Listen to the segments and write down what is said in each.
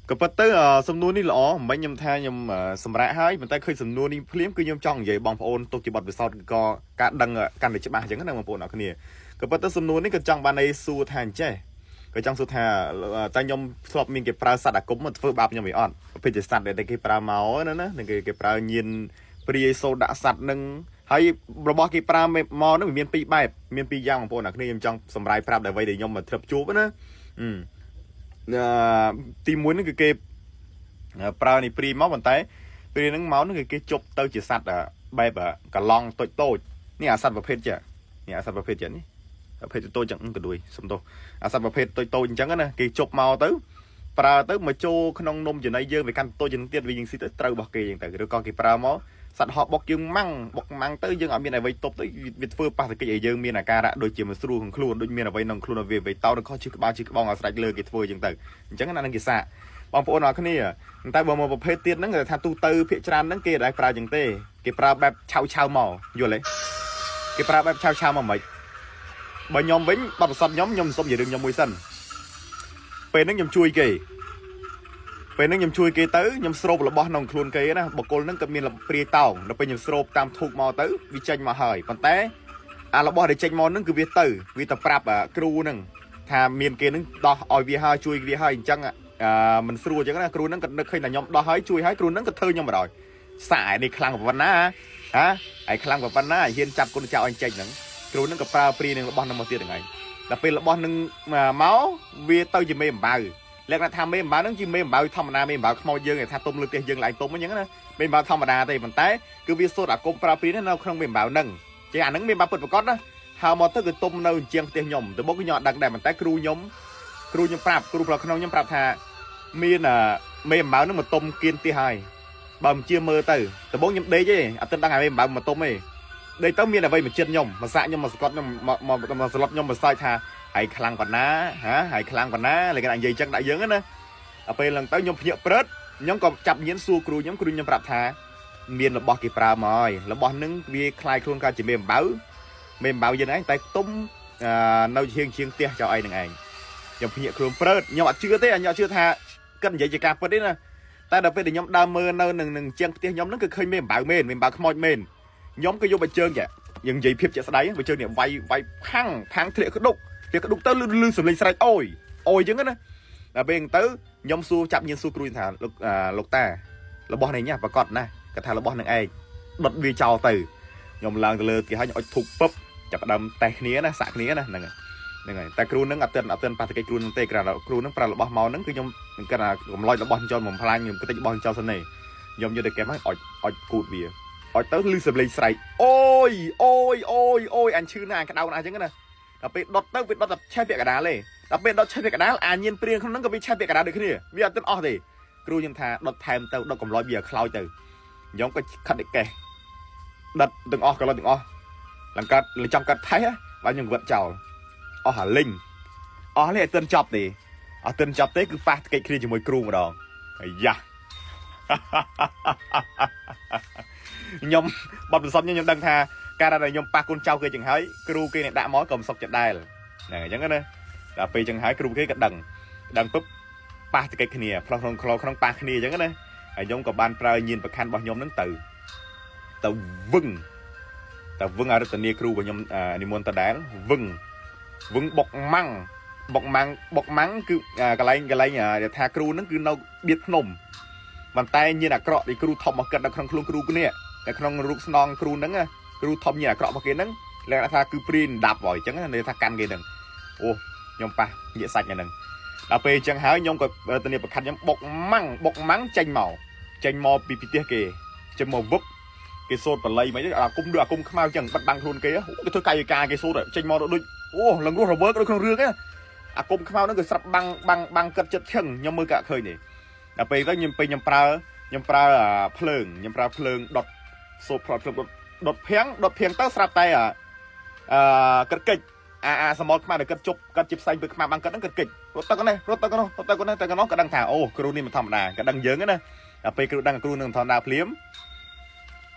ក៏ប៉ុន្តែសំណួរនេះល្អមិនខ្ញុំថាខ្ញុំសម្រាប់ហើយប៉ុន្តែឃើញសំណួរនេះភ្លាមគឺខ្ញុំចង់និយាយបងប្អូនទុកជាបទពិសោធន៍ក៏ការដឹងកាន់តែច្បាស់អញ្ចឹងណាបងប្អូនអរគ្នាក៏ប៉ុន្តែសំណួរនេះក៏ចង់បានន័យសួរថាអញ្ចេះក៏ចង់សួរថាតែខ្ញុំធ្លាប់មានគេប្រើសត្វអាគមមកធ្វើបាបខ្ញុំឯអត់ប្រភេទជាសត្វដែលគេប្រើមកណាណាគេគេប្រើញៀនព្រាយសូដាក់សត្វនឹងហើយរបស់គេប្រើមកហ្នឹងវាមានពីរបែបមានពីរយ៉ាងបងប្អូនអរគ្នាខ្ញុំចង់សម្រាយប្រាប់ដល់អ្វីដែលខ្ញុំមកធ្លាប់ជួបណាអឺទីមួយហ្នឹងគឺគេប្រើនេះព្រីមកប៉ុន្តែព្រីហ្នឹងមកហ្នឹងគឺគេជប់ទៅជាសត្វបែបកឡង់តូចតូចនេះអាសត្វប្រភេទចេះនេះអាសត្វប្រភេទចេះនេះប្រភេទតូចចឹងក៏ដួយសុំទោសអាសត្វប្រភេទតូចតូចអញ្ចឹងណាគេជប់មកទៅប្រើទៅមកចូលក្នុងនំចំណីយើងវាកាន់តូចជាងទៀតវាយើងស៊ីទៅត្រូវរបស់គេអញ្ចឹងទៅឬក៏គេប្រើមកសត្វហោះបុកយើងម៉ាំងបុកម៉ាំងទៅយើងអត់មានអ្វីទប់ទៅវាធ្វើប៉ះទង្គិចឲ្យយើងមានអាការៈដូចជាមិនស្រួលក្នុងខ្លួនដូចមានអ្វីក្នុងខ្លួនឲ្យវាអ្វីតោឬក៏ឈឺក្បាលឈឺក្បងឲ្យស្រេចលើគេធ្វើអញ្ចឹងទៅអញ្ចឹងណានឹងគេសាកបងប្អូនអរគ្នាតែបើមកប្រភេទទៀតហ្នឹងគេថាទូទៅភាកច្រើនហ្នឹងគេមិនដែលប្រើអញ្ចឹងទេគេប្រើបែបឆៅឆៅមកយល់ទេគេប្រើបែបឆៅឆៅមកមិនបើខ្ញុំវិញបទពិសោធន៍ខ្ញុំខ្ញុំសុំនិយាយរឿងខ្ញុំមួយសិនពេលហ្នឹងខ្ញុំជួយគេពេលហ្នឹងខ្ញុំជួយគេទៅខ្ញុំស្រូបរបស់ក្នុងខ្លួនគេណាបកគលហ្នឹងក៏មានព្រាយតោងដល់ពេលខ្ញុំស្រូបតាមធូបមកទៅវាចេញមកហើយប៉ុន្តែអារបស់ដែលចេញមកហ្នឹងគឺវាទៅប្រាប់គ្រូហ្នឹងថាមានគេហ្នឹងដោះឲ្យវាហើយជួយវាហើយអញ្ចឹងអឺមិនស្រួលអញ្ចឹងណាគ្រូហ្នឹងក៏នឹកឃើញតែខ្ញុំដោះហើយជួយហើយគ្រូហ្នឹងក៏ធ្វើខ្ញុំបណ្ដោយសាឯនេះខ្លាំងប៉ុណ្ណាហ៎ឯខ្លាំងប៉ុណ្ណាហ៊ានចាប់គុណចៅអញចេញហ្នឹងគ្រូហ្នឹងក៏ប្រើព្រានឹងរបស់ហ្នឹងមកទៀតហ្នឹងឯងដល់ពេលរបស់ហ្នឹងមកវាទៅជាមេអំបៅលក្ខណៈថាមេអំបៅហ្នឹងជាមេអំបៅធម្មតាមេអំបៅខ្មោចយើងគេថាទុំលើផ្ទះយើងឡើងទុំអញ្ចឹងណាមេអំបៅធម្មតាទេប៉ុន្តែគឺវាសូត្រអាគមប្រើព្រានៅក្នុងមេអំបៅហ្នឹងជាអាហ្នឹងមេអំបៅពិតប្រាកដណាហើយមកទៅគឺទុំនៅជាងផ្ទះខ្ញុំដំបូងខ្ញុំអត់ដឹងដែរប៉ុន្តែគ្រូខ្ញុំគ្រូខ្ញុំប្រាប់គ្រូផ្លូវក្នុងខ្ញុំប្រាប់ថាមានមេអំបៅហ្នឹងមកទុំគៀនផ្ទះហើយបើមិនជាមើលទៅដំបូងខ្ញុំដេកទេអត់ទាន់ដឹងថាមេអំបៅមកទុំទេដេកទៅមានអ្វីមកចិត្តខ្ញុំមកសាក់ខ្ញុំមកស្កត់ខ្ញុំមកមកមកស្លុតខ្ញុំមកសើចថាហើយខ្លាំងប៉ុណ្ណាហ៎ហើយខ្លាំងប៉ុណ្ណាលេគេនិយាយចឹងដាក់យើងណាដល់ពេលឡើងទៅខ្ញុំភ្ញាក់ព្រឹតខ្ញុំក៏ចាប់ញៀនសួរគ្រូខ្ញុំគ្រូខ្ញុំប្រាប់ថាមានរបស់គេប្រើមកហើយរបស់នឹងវាคล้ายខ្លួនកើតជាមេអំបៅមេអំបៅយើងឯងតែទុំនៅជាងជាងផ្ទះចៅឯងនឹងឯងខ្ញុំភ្ញាក់ខ្លួនព្រឹតខ្ញុំអត់ជឿទេខ្ញុំអត់ជឿថាគិតនិយាយជាការពិតទេណាតែដល់ពេលដែលខ្ញុំដើរមើលនៅនឹងនឹងជាងផ្ទះខ្ញុំហ្នឹងគឺឃើញមេអំបៅមែនមេអំបៅខ្មោចមែនខ្ញុំក៏យកបជើងចាយើងនិយាយភាពជាក់ស្ដែងបជើងនេះវាយវាយផាំងផាំងធ្លាក់ក្ដុកធ្លាក់ក្ដុកទៅលឺលឺសំឡេងស្រែកអូយអូយអញ្ចឹងណាដល់ពេលទៅខ្ញុំសួរចាប់ញៀនសួរគ្រូថាលោកលោកតារបស់នេះញ៉ាប្រកាសណាគាត់ថារបស់នឹងឯងដុតវាចោលទៅខ្ញុំឡើងទៅលើគេឲ្យអុចធុកពឹបចាប់ដើមតេះគ្នាណាសាក់គ្នាណាហ្នឹងហើយហ្នឹងហើយតែគ្រូនឹងអត់ទាន់អត់ទាន់ប៉ះតកិច្ចគ្រូនឹងទេគ្រាន់តែគ្រូនឹងប្រើរបស់មកហ្នឹងគឺខ្ញុំនឹងគាត់ថាកំឡោចរបស់ចោលបំផ្លាញខ្ញុំគិតរបស់ចោលសិនទេខ្ញុំយកទៅកែមកអុចអុចគូតវាអុចទៅលឺសំឡេងស្រែកអូយអូយអូយអូយអញឈឺណាស់អញក្តៅណាស់អញ្ចឹងណាដល់ពេលដុតទៅវាដុតតែឆេះពាក់កណ្ដាលទេដល់ពេលដុតឆេះពាក់កណ្ដាលអាញៀនព្រៀងក្នុងហ្នឹងក៏វាឆេះពាក់កណ្ដាលដូចគ្នាវាអត់ទាន់អស់ទេគ្រូខ្ញុំថាដុតថែមទៅដុតកំឡោចវាឲ្យខ្លោចទៅខ្ញុំក៏ខិតតែកេះដុតទាំងអស់កន្លុចទាំងអស់ឡើងកាត់ចង់កាត់ថេះបាទខ្ញុំវឹកចោលអស់អាលិញអស់នេះអត់ទាន់ចប់ទេអត់ទាន់ចប់ទេគឺប៉ះកិច្ចគ្នាជាមួយគ្រូម្ដងអាយ៉ាខ្ញុំបទពិសោធន៍ខ្ញុំខ្ញុំដឹងថាការដែលខ្ញុំប៉ះកូនចៅគេចឹងហើយគ្រូគេអ្នកដាក់មកក៏មិនសុខចិត្តដែរហ្នឹងអញ្ចឹងណាដល់ពេលចឹងហើយគ្រូគេក៏ដឹងដឹងពុបប៉ះតកិច្ចគ្នាផ្លោះក្នុងក្លោក្នុងប៉ះគ្នាអញ្ចឹងណាហើយខ្ញុំក៏បានប្រើញៀនប្រខាន់របស់ខ្ញុំហ្នឹងទៅទៅវឹងទៅវឹងអរិទ្ធនីគ្រូរបស់ខ្ញុំនិមន្តដដែលវឹងវឹងបុកម៉ាំងបុកម៉ាំងបុកម៉ាំងគឺកន្លែងកន្លែងថាគ្រូហ្នឹងគឺនៅបៀតភ្នំប៉ុន្តែញៀនអាក្រក់ដែលគ្រូធំមកគិតនៅក្នុងខ្លួនគ្រូគ្នានៅក្នុងរូបស្នងគ្រូហ្នឹងគ្រូធំញៀនអាក្រក់របស់គេហ្នឹងលក្ខណៈថាគឺព្រីនដាប់ហើយអញ្ចឹងន័យថាកាន់គេហ្នឹងអូខ្ញុំប៉ះញាក់សាច់ហ្នឹងដល់ពេលអញ្ចឹងហើយខ្ញុំក៏ធានាប្រខាត់ខ្ញុំបុកម៉ាំងបុកម៉ាំងចេញមកចេញមកពីផ្ទះគេចេញមកវឹបគេសូត្របល័យមិនអាគុំដូចអាគុំខ្មៅអញ្ចឹងបិទបាំងខ្លួនគេគេធ្វើកាយវិការគេសូត្រចេញមកដូចអូលងរស់រវើកដូចក្នុងរឿងហ្នឹងអាគុំខ្មៅហ្នឹងគឺស្រាប់បាំងបាំងបាំងគិតចិត្តឈឹងខ្ញុំមើលក៏ឃើញទេដល់ពេលទៅខ្ញុំពេលខ្ញុំប្រើខ្ញុំប្រើភ្លើងខ្ញុំប្រើភ្លើងដុតសូត្រផ្លត់ភ្លើងដុតដុតភៀងដុតភៀងទៅស្រាប់តែអឺកិតកិច្ចអាអាសមល់ខ្មៅដែលគិតជប់គិតជាផ្សេងពីខ្មៅបាំងគិតហ្នឹងគិតកិច្ចរត់ទៅកនេះរត់ទៅកនោះរត់ទៅកនេះទៅកនោះក៏ដឹងថាអូគ្រូនេះមិនធម្មតាក៏ដឹងយើងណាដល់ពេលគ្រូដឹងគ្រូនឹងធម្មតាភ្លាម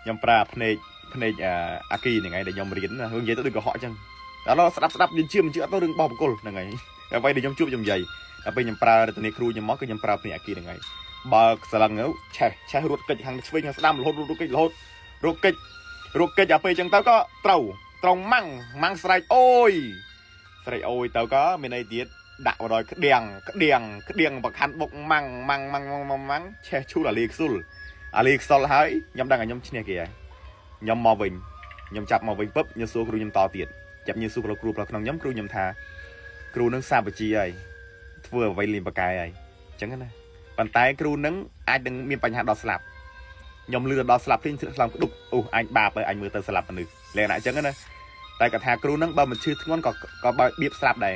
ខ្ញុំប្រើភ្នែកភ្នែកអាគីហ្នឹងឯងដែលខ្ញុំរៀនណានិយាយទៅដូចកុហកអញ្ចឹងដល់ស្ដាប់ស្ដាប់យើងជឿមិនជឿអត់ទៅរឿងបោះបង្គោលហ្នឹងហើយអ្វីដែលខ្ញុំជួបខ្ញុំនិយាយ ដល់ពេលខ្ញុំប្រើរតនីគ្រូខ្ញុំមកគឺខ្ញុំប្រើភ្នាក់អាគីហ្នឹងហើយបើកស្លឹងទៅឆេះឆេះរត់កិច្ចខាងឆ្វេងខាងស្ដាំរហូតរត់កិច្ចរហូតរត់កិច្ចរត់កិច្ចដល់ពេលអញ្ចឹងទៅក៏ត្រូវត្រង់ម៉ាំងម៉ាំងស្រែកអូយស្រែកអូយទៅក៏មានអីទៀតដាក់មកដល់ក្តៀងក្តៀងក្តៀងប្រខាន់បុកម៉ាំងម៉ាំងម៉ាំងម៉ាំងម៉ាំងឆេះឈូលអាលីខ្សុលអាលីខ្សុលហើយខ្ញុំដឹងថាខ្ញុំឈ្នះគេហើយខ្ញុំមកវិញខ្ញុំចាប់មកវិញពឹបខ្ញុំសួរគ្រូខ្ញុំតទៀតចាប់ខ្ញុំសួរគ្រូគ្រូផ្លូវក្នុងខ្ញុំគ្រូខ្ញុំថាគ្រូនឹងសាបជាហើយធ្វើអ្វីលៀនបកែហើយអញ្ចឹងណាប៉ុន្តែគ្រូនឹងអាចនឹងមានបញ្ហាដល់ស្លាប់ខ្ញុំលឺដល់ស្លាប់ភ្លាមស្លាប់ក្ដុកអូអញបាបហើយអញមើលទៅស្លាប់មនុស្សលក្ខណៈអញ្ចឹងណាតែគាត់ថាគ្រូនឹងបើមិនឈឺធ្ងន់ក៏ក៏បើបៀបស្លាប់ដែរ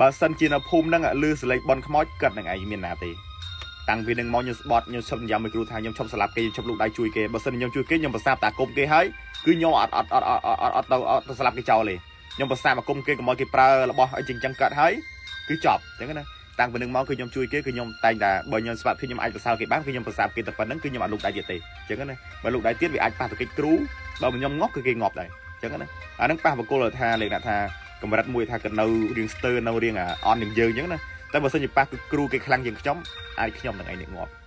បើសិនជានៅភូមិហ្នឹងលឺសលេងបនខ្មោចគិតនឹងឯងមានណាទេតាំងពីនឹងមកខ្ញុំស្បត់ខ្ញុំឈប់ញ៉ាំឲ្យគ្រូថាខ្ញុំឈប់ស្លាប់គេខ្ញុំឈប់លូកដៃជួយគេបើសិនខ្ញុំជួយគេខ្ញុំប្រសាបតាគុំគេហើយគឺខ្ញុំអត់អត់អត់អត់អត់អត់ទៅអត់ទៅស្លាប់គេចោលទេខ្ញុំប្រសាបអាគុំគេកុំឲ្យគេប្រើរបស់អីចឹងចឹងកាត់ហើយគឺចប់អញ្ចឹងណាតាំងពីនឹងមកគឺខ្ញុំជួយគេគឺខ្ញុំតែងតែបើខ្ញុំស្បាត់ភាពខ្ញុំអាចប្រសើរគេបានគឺខ្ញុំប្រសើរគេតែប៉ុណ្្នឹងគឺខ្ញុំអត់លូកដៃទៀតទេអញ្ចឹងណាបើលូកដៃទៀតវាអាចប៉ះទៅកិច្ចគ្រូបើខ្ញុំងាប់គឺគេងាប់ដែរអញ្ចឹងណាអានឹងប៉ះបកគលថាលេខណាថាកម្រិតមួយថាក៏នៅរៀងស្ទើនៅរៀងអន់នឹងយើងអញ្ចឹងណាតែបើសិនជាប៉ះគឺគ្រូគេខ្លាំងជាងខ្ញុំអាចខ្ញុំនឹងឯងនេះងាប់។